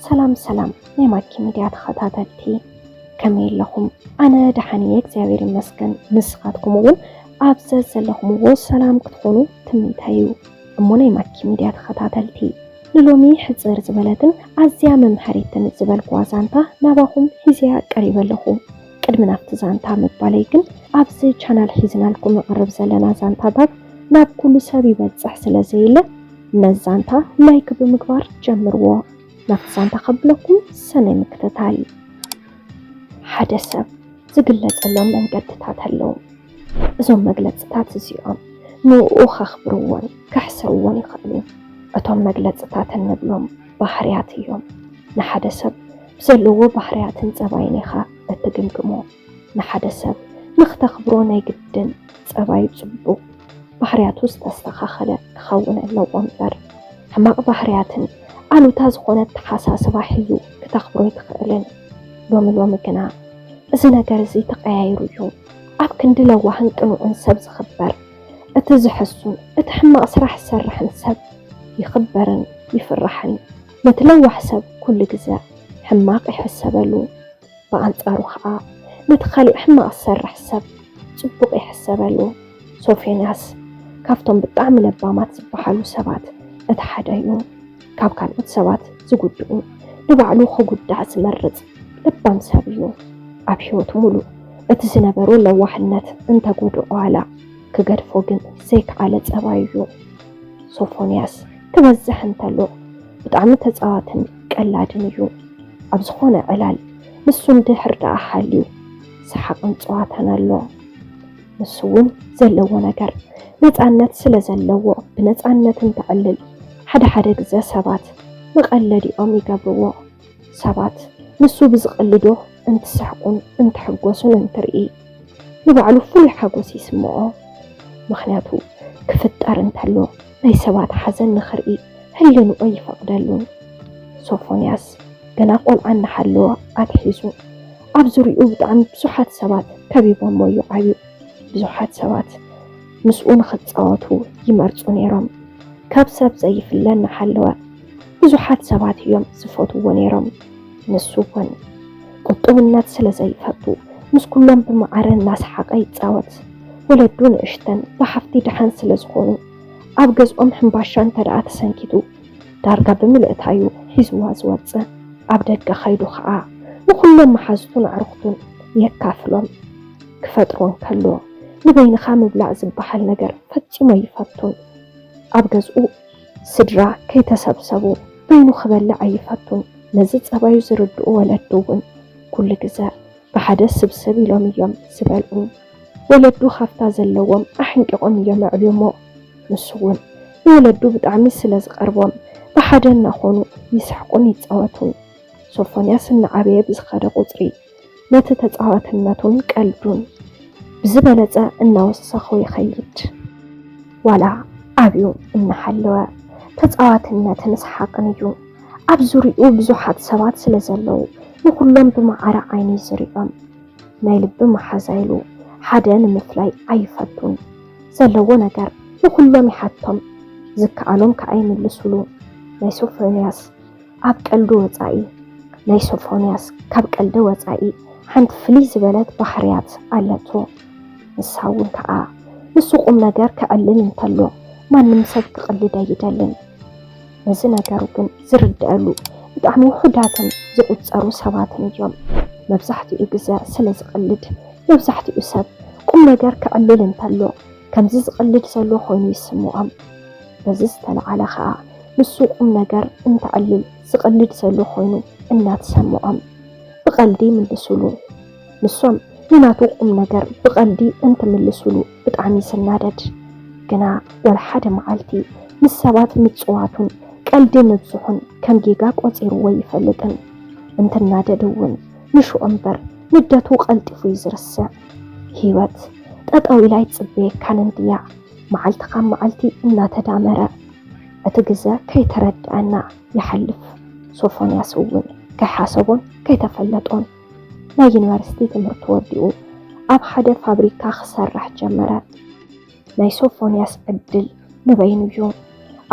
ሰላም ሰላም ናይ ማኪ ሚድያ ተኸታተልቲ፣ ከመይ ኣለኹም? ኣነ ደሓን እየ እግዚኣብሔር ይመስገን። ንስኻትኩም እውን ኣብ ዘዘለኹምዎ ሰላም ክትኾኑ ትምኒተይ እዩ። እሞ ናይ ማኪ ሚድያ ተኸታተልቲ፣ ንሎሚ ሕፅር ዝበለትን ኣዝያ መምሃሪትን ዝበልኩዋ ዛንታ ናባኹም ሒዘያ ቀሪበ ኣለኹ። ቅድሚ ናብቲ ዛንታ ምባለይ ግን ኣብዚ ቻናል ሒዝናልኩም ንቕርብ ዘለና ዛንታታት ናብ ኩሉ ሰብ ይበፅሕ ስለ ዘየለ ነዚ ዛንታ ላይክ ብምግባር ጀምርዎ። ናብቲ ዛንታ ከብለኩም ሰናይ ምክትታል። ሓደ ሰብ ዝግለፀሎም መንገድታት ኣለዉ። እዞም መግለፅታት እዚኦም ንኡ ከኽብርዎን ከሕስርዎን ይኽእሉ። እቶም መግለፅታት እንብሎም ባህርያት እዮም። ንሓደ ሰብ ብዘለዎ ባህርያትን ፀባይን ኢኻ እትግምግሞ። ንሓደ ሰብ ንኽተኽብሮ ናይ ግድን ፀባዩ ፅቡቕ፣ ባህርያቱ ዝተስተኻኸለ ክኸውን ኣለዎ እምበር ሕማቕ ባህርያትን ኣሉታ ዝኾነ ኣተሓሳስባ ሒዙ ክተኽብሮ ኣይትኽእልን። ሎሚ ሎሚ ግና እዚ ነገር እዚ ተቐያይሩ እዩ። ኣብ ክንዲ ለዋህን ቅኑዕን ሰብ ዝኽበር፣ እቲ ዝሕሱን እቲ ሕማቕ ስራሕ ዝሰርሕን ሰብ ይኽበርን ይፍራሕን። ነቲ ለዋህ ሰብ ኩሉ ግዘ ሕማቕ ይሕሰበሉ። ብኣንጻሩ ኸኣ ነቲ ካሊእ ሕማቕ ዝሰርሕ ሰብ ጽቡቕ ይሕሰበሉ። ሶፎንያስ ካብቶም ብጣዕሚ ለባማት ዝበሃሉ ሰባት እቲ ሓደ እዩ። ካብ ካልኦት ሰባት ዝጉድኡ ንባዕሉ ክጉዳእ ዝመርጽ ለባም ሰብ እዩ። ኣብ ህይወቱ ሙሉእ እቲ ዝነበሮ ለዋህነት እንተጎድኦ ዋላ ክገድፎ ግን ዘይከኣለ ጸባዩ እዩ። ሶፎንያስ ክበዝሕ እንተሎ ብጣዕሚ ተጻዋትን ቀላድን እዩ። ኣብ ዝኾነ ዕላል ንሱ እንድሕር ደኣ ሃልዩ ሰሓቕን ጸዋታን ኣሎ። ንሱ እውን ዘለዎ ነገር ነጻነት ስለ ዘለዎ ብነጻነት እንተዕልል ሓደ ሓደ ግዘ ሰባት መቐለዲኦም ይገብርዎ። ሰባት ንሱ ብዝቐልዶ እንትስሕቁን እንትሕጎሱን እንትርኢ ንባዕሉ ፍሉይ ሓጎስ ይስምዖ። ምኽንያቱ ክፍጠር እንተሎ ናይ ሰባት ሓዘን ንኽርኢ ህልንኡ ኣይፈቕደሉን። ሶፎንያስ ገና ቆልዓ እናሃለወ ኣትሒዙ ኣብ ዙርይኡ ብጣዕሚ ብዙሓት ሰባት ከቢቦሞ እዩ ዓብዩ። ብዙሓት ሰባት ምስኡ ንኽጻወቱ ይመርጹ ነይሮም። ካብ ሰብ ዘይፍለ እናሃለወ ብዙሓት ሰባት እዮም ዝፈትውዎ ነይሮም። ንሱ እውን ቁጥብነት ስለ ዘይፈቱ ምስ ኩሎም ብማዕረ እናሰሓቐ ይጻወት። ወለዱ ንእሽተን ብሓፍቲ ደሓን ስለ ዝኾኑ ኣብ ገዝኦም ሕምባሻ እንተ ደኣ ተሰንኪቱ ዳርጋ ብምልእታ እዩ ሒዝዋ ዝወጽእ። ኣብ ደገ ከይዱ ኸኣ ንኹሎም መሓዙቱን ኣዕሩኽቱን የካፍሎም። ክፈጥሮ እንከሎ ንበይንኻ ምብላዕ ዝበሃል ነገር ፈጺሙ ኣይፈቱን። ኣብ ገዝኡ ስድራ ከይተሰብሰቡ በይኑ ክበልዕ ኣይፈቱን። ነዚ ጸባዩ ዝርድኡ ወለዱ እውን ኩሉ ግዘ ብሓደ ስብስብ ኢሎም እዮም ዝበልዑ። ወለዱ ካብታ ዘለዎም ኣሕንቂቖም እዮም ኣዕብዮሞ። ንሱ እውን ንወለዱ ብጣዕሚ ስለ ዝቐርቦም ብሓደ እናኾኑ ይስሕቁን ይጻወቱን። ሶፎንያስ እናዓበየ ብዝኸደ ቁጽሪ ነቲ ተጻዋትነቱን ቀልዱን ብዝበለጸ እናወሰኾ ይኸይድ። ዋላ ዓብዩ እናሃለወ ተጻዋትነትን ሰሓቕን እዩ። ኣብ ዙርይኡ ብዙሓት ሰባት ስለ ዘለዉ ንኹሎም ብማዕረ ዓይኒ ዝሪኦም። ናይ ልቢ መሓዛ ኢሉ ሓደ ንምፍላይ ኣይፈቱን። ዘለዎ ነገር ንኹሎም ይሓቶም፣ ዝከኣሎም ከኣ ይምልሱሉ። ናይ ሶፎንያስ ኣብ ቀልዱ ወጻኢ ናይ ሶፎንያስ ካብ ቀልዲ ወጻኢ ሓንቲ ፍልይ ዝበለት ባህርያት ኣለቶ። ንሳ እውን ከኣ ንሱ ቁም ነገር ከዕልል እንተሎ ማንም ሰብ ክቕልድ ኣይደልን። ነዚ ነገሩ ግን ዝርድኣሉ ብጣዕሚ ውሑዳትን ዝቑጸሩ ሰባትን እዮም። መብዛሕትኡ ግዘ ስለ ዝቕልድ መብዛሕትኡ ሰብ ቁም ነገር ከዕልል እንተሎ ከምዚ ዝቕልድ ዘሎ ኮይኑ ይስምዖም። በዚ ዝተለዓለ ኸኣ ንሱ ቁም ነገር እንተዕልል ዝቕልድ ዘሎ ኮይኑ እናተሰምዖም ብቐልዲ ይምልሱሉ። ንሶም ንናቱ ቁም ነገር ብቐልዲ እንትምልሱሉ ብጣዕሚ ይስናደድ። ግና ወላ ሓደ መዓልቲ ምስ ሰባት ምጽዋቱን ቀልዲ ምብዝሑን ከም ጌጋ ቆጺርዎ ኣይፈልጥን። እንትናደድ እውን ንሽዑ እምበር ንደቱ ቀልጢፉ እዩ ዝርስዕ። ህይወት ጠጠው ኢላ ኣይትጽበየካን እንድያ፣ መዓልቲ ካብ መዓልቲ እናተዳመረ እቲ ግዘ ከይተረድኣና ይሓልፍ። ሶፎንያስ እውን ከይሓሰቦን ከይተፈለጦን ናይ ዩኒቨርሲቲ ትምህርቲ ወዲኡ ኣብ ሓደ ፋብሪካ ክሰርሕ ጀመረ። ናይ ሶፎንያስ ዕድል ንበይኑ እዩ።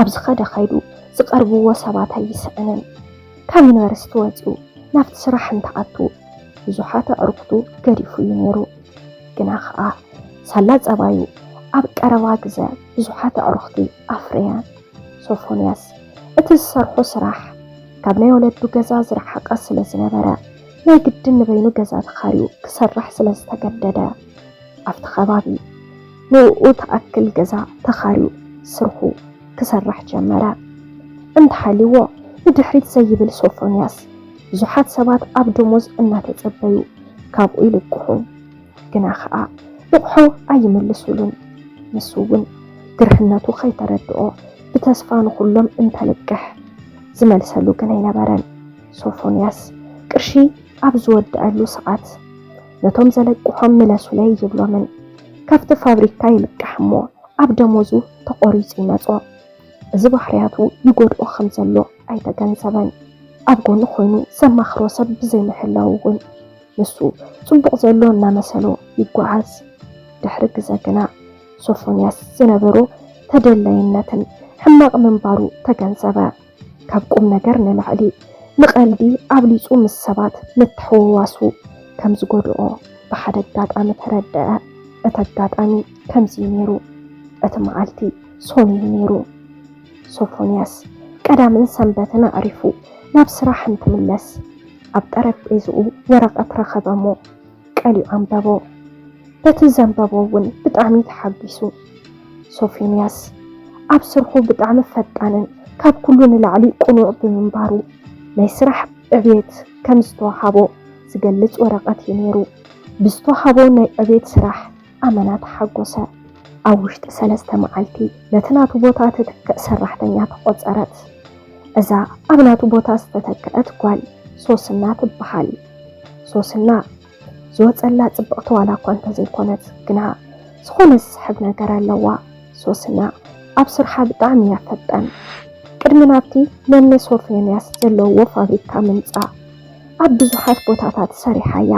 ኣብ ዝኸደ ከይዱ ዝቐርብዎ ሰባት ኣይስእንን። ካብ ዩኒቨርሲቲ ወጺኡ ናብቲ ስራሕ እንትኣቱ ብዙሓት ኣዕሩኽቱ ገዲፉ እዩ ነይሩ። ግና ኸኣ ሳላ ጸባዩ ኣብ ቀረባ ግዘ ብዙሓት ኣዕሩኽቲ ኣፍረየ። ሶፎንያስ እቲ ዝሰርሖ ስራሕ ካብ ናይ ወለዱ ገዛ ዝረሓቐ ስለ ዝነበረ ናይ ግድን ንበይኑ ገዛ ተኻርዩ ክሰርሕ ስለ ዝተገደደ ኣብቲ ከባቢ ንኡ ትኣክል ገዛ ተኻርዩ ስርሑ ክሰርሕ ጀመረ። እንተሃልይዎ ንድሕሪት ዘይብል ሶፎንያስ ብዙሓት ሰባት ኣብ ደሞዝ እናተጸበዩ ካብኡ ይልቅሑ። ግና ኸኣ ልቕሖ ኣይምልሱሉን። ንሱ እውን ግርህነቱ ከይተረድኦ ብተስፋ ንኹሎም እንተልቅሕ ዝመልሰሉ ግን ኣይነበረን። ሶፎንያስ ቅርሺ ኣብ ዝወድኣሉ ሰዓት ነቶም ዘለቅሖም ምለሱለይ ይብሎምን ካብቲ ፋብሪካ ይልቃሕ እሞ ኣብ ደሞዙ ተቖሪጹ ይመጾ። እዚ ባህርያቱ ይጎድኦ ከም ዘሎ ኣይተገንዘበን። ኣብ ጎኑ ኮይኑ ዘማኽሮ ሰብ ብዘይምህላው እውን ንሱ ጽቡቕ ዘሎ እናመሰሎ ይጓዓዝ። ድሕሪ ግዘ ግና ሶፎንያስ ዝነበሮ ተደላይነትን ሕማቕ ምንባሩ ተገንዘበ። ካብ ቁም ነገር ንላዕሊ ንቐልዲ ኣብሊጹ ምስ ሰባት ምትሕውዋሱ ከም ዝጎድኦ ብሓደ ኣጋጣሚ ተረድአ። እቲ ኣጋጣሚ ከምዚ እዩ ነይሩ። እቲ መዓልቲ ሶኒ እዩ ነይሩ። ሶፎንያስ ቀዳምን ሰንበትን ኣዕሪፉ ናብ ስራሕ እንትምለስ ኣብ ጠረጴዝኡ ወረቐት ረኸበ እሞ ቀሊዑ ኣንበቦ። በቲ ዘንበቦ እውን ብጣዕሚ ተሓጒሱ። ሶፎንያስ ኣብ ስርሑ ብጣዕሚ ፈጣንን ካብ ኩሉ ንላዕሊ ቅኑዕ ብምንባሩ ናይ ስራሕ ዕብየት ከም ዝተዋሃቦ ዝገልጽ ወረቐት እዩ ነይሩ። ብዝተዋሃቦ ናይ ዕብየት ስራሕ ኣመና ተሓጎሰ። ኣብ ውሽጢ ሰለስተ መዓልቲ ነቲ ናቱ ቦታ ትትክእ ሰራሕተኛ ተቖጸረት። እዛ ኣብ ናቱ ቦታ ዝተተክአት ጓል ሶስና ትበሃል። ሶስና ዝወጸላ ጽብቕቲ ዋላ እኳ እንተዘይኮነት ግና ዝኾነ ዝስሕብ ነገር ኣለዋ። ሶስና ኣብ ስርሓ ብጣዕሚ እያ ፈጣን። ቅድሚ ናብቲ ነኒ ሶፎንያስ ዘለውዎ ፋብሪካ ምምጻእ ኣብ ብዙሓት ቦታታት ሰሪሓ እያ።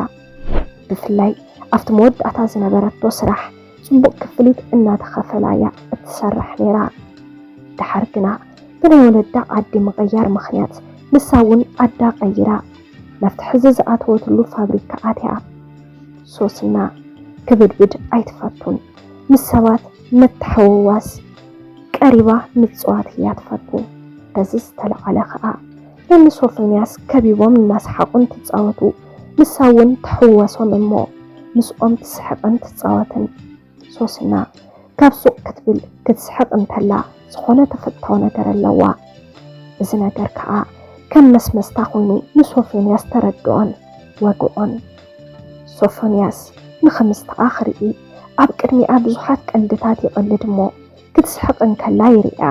ብፍላይ ኣብቲ መወዳእታ ዝነበረቶ ስራሕ ጽቡቕ ክፍሊት እናተኸፈላ እያ እትሰርሕ ነይራ። ደሓር ግና ብናይ ወለዳ ዓዲ ምቕያር ምኽንያት ንሳ እውን ዓዳ ቀይራ ናብቲ ሕዚ ዝኣተወትሉ ፋብሪካ ኣትያ። ሶስና ክብድብድ ኣይትፈቱን። ምስ ሰባት ምትሕውዋስ ቀሪባ ምጽዋት እያ ትፈቱ። በዚ ዝተለዓለ ኸኣ ነኒ ሶፎንያስ ከቢቦም እናሰሓቑ እንትጻወቱ ንሳ እውን ትሕወሶም እሞ ምስኦም ትስሕቕን ትጻወትን። ሶስና ካብ ሱቕ ክትብል ክትስሕቕ እንተላ ዝኾነ ተፈታዊ ነገር ኣለዋ። እዚ ነገር ከኣ ከም መስመስታ ኮይኑ ንሶፎንያስ ተረድኦን ወግኦን። ሶፎንያስ ንኽምስትኣ ክርኢ ኣብ ቅድሚኣ ብዙሓት ቀልድታት ይቐልድ እሞ ክትስሕቕ እንከላ ይርእያ።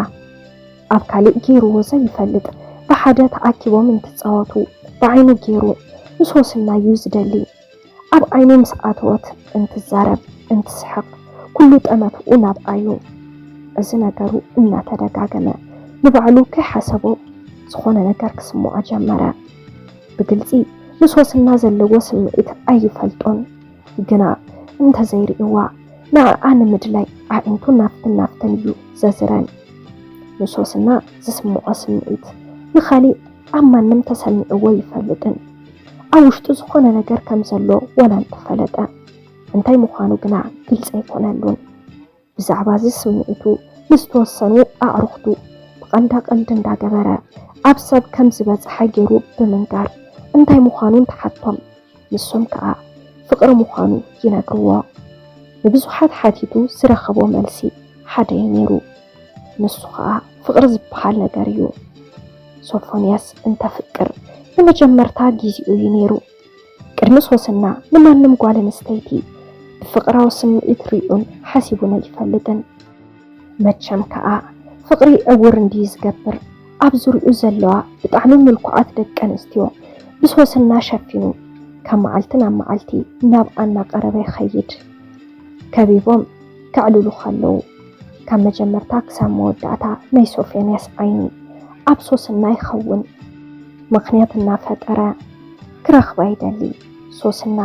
ኣብ ካልእ ገይርዎ ዘይፈልጥ ብሓደ ተኣኪቦም እንትጻወቱ ብዓይኑ ገይሩ ንሶስና እዩ ዝደሊ። ኣብ ዓይኑ ምስ ኣተወት እንትዛረብ እንትስሕቕ ኩሉ ጠመትኡ ናብኣ እዩ። እዚ ነገሩ እናተደጋገመ ንባዕሉ ከይሓሰቦ ዝኾነ ነገር ክስምዖ ጀመረ። ብግልጺ ንሶስና ዘለዎ ስምዒት ኣይፈልጦን፣ ግና እንተዘይርእይዋ ንዓኣ ንምድላይ ኣዒንቱ ናብትን ናብትን እዩ ዘዝረን። ንሶስና ዝስምዖ ስምዒት ንኻሊእ ኣብ ማንም ተሰሚዕዎ ይፈልጥን ኣብ ውሽጡ ዝኾነ ነገር ከም ዘሎ ዋላ እንተፈለጠ እንታይ ምዃኑ ግና ግልጺ ኣይኮነሉን። ብዛዕባ እዚ ስምዒቱ ንዝተወሰኑ ኣዕሩኽቱ ብቐልዳ ቀልዲ እንዳገበረ ኣብ ሰብ ከም ዝበጽሐ ገይሩ ብምንጋር እንታይ ምዃኑ እንትሓቶም ንሶም ከኣ ፍቕሪ ምዃኑ ይነግርዎ። ንብዙሓት ሓቲቱ ዝረኸቦ መልሲ ሓደ እዩ ነይሩ። ንሱ ከኣ ፍቕሪ ዝበሃል ነገር እዩ። ሶፎንያስ እንተፍቅር ንመጀመርታ ግዜኡ እዩ ነይሩ። ቅድሚ ሶስና ንማንም ጓል ኣንስተይቲ ብፍቕራዊ ስምዒት ሪኡን ሓሲቡን ኣይፈልጥን። መቸም ከኣ ፍቕሪ ዕውር እንድዩ ዝገብር። ኣብ ዙርይኡ ዘለዋ ብጣዕሚ ምልኩዓት ደቂ ኣንስትዮ ብሶስና ሸፊኑ ካብ መዓልቲ ናብ መዓልቲ ናብኣ እናቐረበ ይኸይድ። ከቢቦም ከዕልሉ ከለዉ ካብ መጀመርታ ክሳብ መወዳእታ ናይ ሶፎንያስ ዓይኒ ኣብ ሶስና ይኸውን። ምኽንያት እናፈጠረ ክረኽባ ይደሊ። ሶስና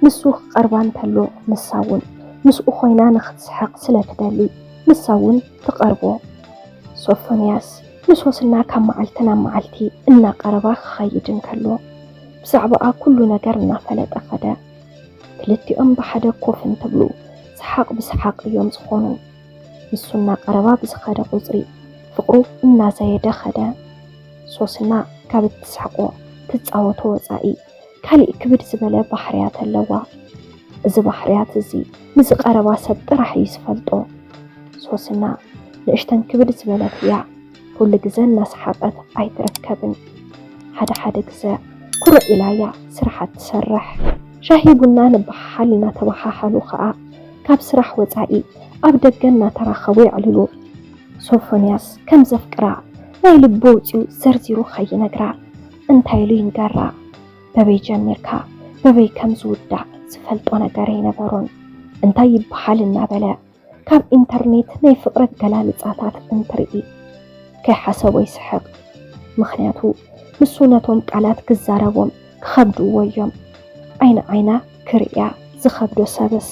ንሱ ክቐርባ እንተሎ ንሳ እውን ምስኡ ኮይና ንኽትስሕቕ ስለ ትደሊ ንሳ እውን ትቐርቦ። ሶፎንያስ ንሶስና ካብ መዓልቲ ናብ መዓልቲ እናቐረባ ክኸይድ እንከሎ፣ ብዛዕባኣ ኩሉ ነገር እናፈለጠ ኸደ። ክልቲኦም ብሓደ ኮፍ እንትብሉ፣ ሰሓቕ ብሰሓቕ እዮም ዝኾኑ። ንሱ እናቐረባ ብዝኸደ ቁጽሪ፣ ፍቕሩ እናዘየደ ኸደ። ሶስና ካብ እትስሕቆ ትጻወቶ ወጻኢ፣ ካሊእ ክብድ ዝበለ ባህርያት ኣለዋ። እዚ ባህርያት እዚ ንዝቐረባ ሰብ ጥራሕ እዩ ዝፈልጦ። ሶስና ንእሽተን ክብድ ዝበለት እያ። ኩሉ ግዘ እናሰሓቐት ኣይትርከብን። ሓደ ሓደ ግዘ ኩርዕ ኢላ እያ ስራሓ ትሰርሕ። ሻሂ ቡና ንበሓሓል እናተበሓሓሉ ኸኣ ካብ ስራሕ ወጻኢ ኣብ ደገ እናተራኸቡ የዕልሉ። ሶፎንያስ ከም ዘፍቅራ ናይ ልቡ ኣውጺኡ ዘርዚሩ ኸይነግራ እንታይ ኢሉ ይንገራ? በበይ ጀሚርካ በበይ ከም ዝውዳእ ዝፈልጦ ነገር ኣይነበሮን። እንታይ ይበሃል እናበለ ካብ ኢንተርኔት ናይ ፍቕሪ ኣገላልጻታት እንትርኢ ከይሓሰቦ ይስሕቕ። ምኽንያቱ ንሱ ነቶም ቃላት ክዛረቦም ክኸብድዎ እዮም። ዓይኒ ዓይና ክርእያ ዝኸብዶ ሰብስ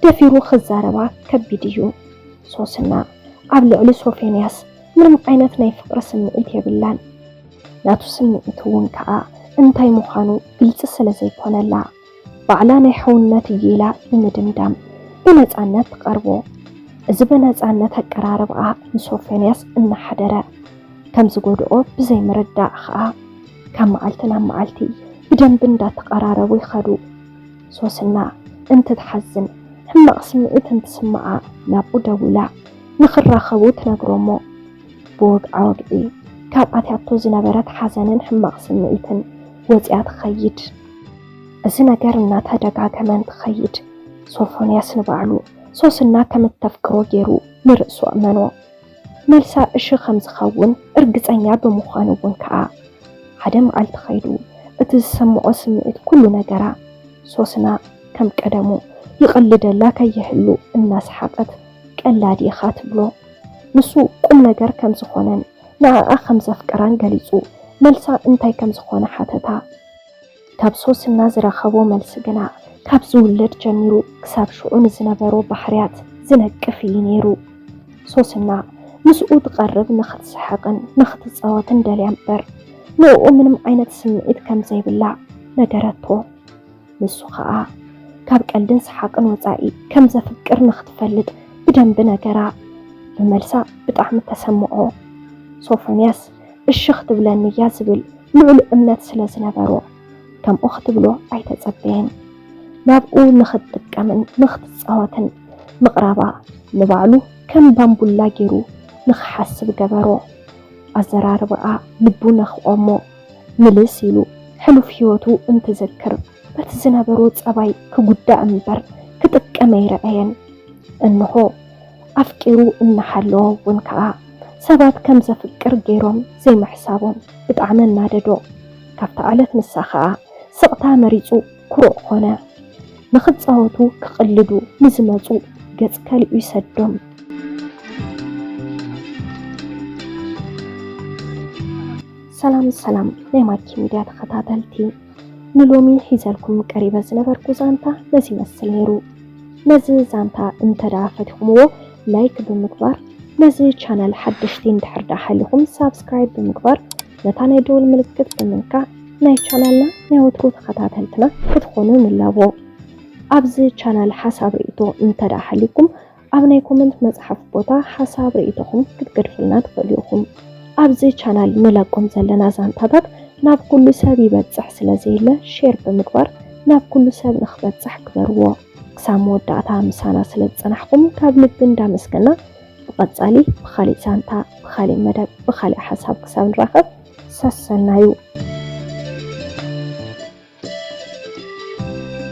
ደፊሩ ክዛረባ ከቢድ እዩ። ሶስና ኣብ ልዕሊ ሶፎንያስ ምንም ዓይነት ናይ ፍቕሪ ስምዒት የብላን። ናቱ ስምዒት እውን ከኣ እንታይ ምዃኑ ግልጺ ስለ ዘይኮነላ፣ ባዕላ ናይ ሕውነት እዩ ኢላ ብምድምዳም ብነጻነት ትቐርቦ። እዚ ብነጻነት ኣቀራርባኣ ንሶፎንያስ እናሓደረ ከም ዝጎድኦ ብዘይምርዳእ ኸኣ ካብ መዓልቲ ናብ መዓልቲ ብደንቢ እንዳተቐራረቡ ይኸዱ። ሶስና እንትትሓዝን ሕማቕ ስምዒት እንትስምዓ ናብኡ ደዊላ ንኽራኸቡ ትነግሮ እሞ ብወግዓ ወግዒ ካብ ኣትያቶ ዝነበረት ሓዘንን ሕማቕ ስምዒትን ወጺኣ ትኸይድ። እዚ ነገር እናተደጋገመ እንትኸይድ ሶፎንያስ ንባዕሉ ሶስና ከም እተፍቅሮ ገይሩ ንርእሱ ኣእመኖ። መልሳ እሺ ከም ዝኸውን እርግጸኛ ብምዃኑ እውን ከኣ ሓደ መዓልቲ ኸይዱ እቲ ዝሰምዖ ስምዒት ኩሉ ነገራ። ሶስና ከም ቀደሙ ይቕልደላ ከይህሉ እናሰሓቐት ቀላዲ ኢኻ ትብሎ። ንሱ ቁም ነገር ከም ዝኾነን ንኣኣ ከም ዘፍቅራን ገሊጹ መልሳ እንታይ ከም ዝኾነ ሓተታ። ካብ ሶስና ዝረኸቦ መልሲ ግና ካብ ዝውለድ ጀሚሩ ክሳብ ሽዑ ንዝነበሮ ባህርያት ዝነቅፍ እዩ ነይሩ። ሶስና ምስኡ ትቐርብ ንኽትስሕቕን ንኽትጻወትን ደልያ እምበር ንእኡ ምንም ዓይነት ስምዒት ከም ዘይብላ ነገረቶ። ንሱ ኸኣ ካብ ቀልድን ሰሓቕን ወጻኢ ከም ዘፍቅር ንኽትፈልጥ ብደንቢ ነገራ። ብመልሳ ብጣዕሚ ተሰምዖ። ሶፎንያስ እሺ ክትብለኒ እያ ዝብል ልዑል እምነት ስለ ዝነበሮ ከምኡ ክትብሎ ኣይተጸበየን። ናብኡ ንኽትጥቀምን ንኽትጻወትን ምቕራባ ንባዕሉ ከም ባምቡላ ገይሩ ንኽሓስብ ገበሮ። ኣዘራርባኣ ልቡ ነኽቖ እሞ ምልስ ኢሉ ሕሉፍ ህይወቱ እንትዝክር በቲ ዝነበሮ ጸባይ ክጉዳእ እምበር ክጥቀም ኣይረኣየን። እንሆ ኣፍቂሩ እናሃለወ እውን ከኣ ሰባት ከም ዘፍቅር ገይሮም ዘይምሕሳቦም ብጣዕሚ ኣናደዶ። ካብታ ዕለት ንሳ ከኣ ስቕታ መሪጹ ኩሩዕ ኮነ። ንኽጻወቱ ክቕልዱ ንዝመጹ ገጽ ከሊኡ ይሰዶም። ሰላም ሰላም ናይ ማኪ ሚድያ ተኸታተልቲ፣ ንሎሚ ሒዘልኩም ቀሪበ ዝነበርኩ ዛንታ ነዚ ይመስል ነይሩ። ነዚ ዛንታ እንተ ደኣ ፈቲኹምዎ ላይክ ብምግባር፣ ነዚ ቻናል ሓደሽቲ እንድሕር ደኣ ሃሊኹም ሳብስክራይብ ብምግባር፣ ነታ ናይ ደወል ምልክት ብምንካእ ናይ ቻናልና ናይ ወትሩ ተኸታተልትና ክትኾኑ ንላቦ። ኣብዚ ቻናል ሓሳብ ርእይቶ እንተ ደኣ ሃሊኩም ኣብ ናይ ኮመንት መጽሓፍ ቦታ ሓሳብ ርእይቶኹም ክትገድፉልና ትኽእሉ ኢኹም። ኣብዚ ቻናል ንለቆም ዘለና ዛንታታት ናብ ኩሉ ሰብ ይበጽሕ ስለ ዘየለ ሼር ብምግባር ናብ ኩሉ ሰብ ንኽበጽሕ ግበርዎ። ክሳብ መወዳእታ ምሳና ስለ ዝጸናሕኩም ካብ ልቢ እንዳመስገና ብቐጻሊ ብኻሊእ ዛንታ፣ ብኻሊእ መደብ፣ ብኻሊእ ሓሳብ ክሳብ ንራኸብ ሰሰናዩ።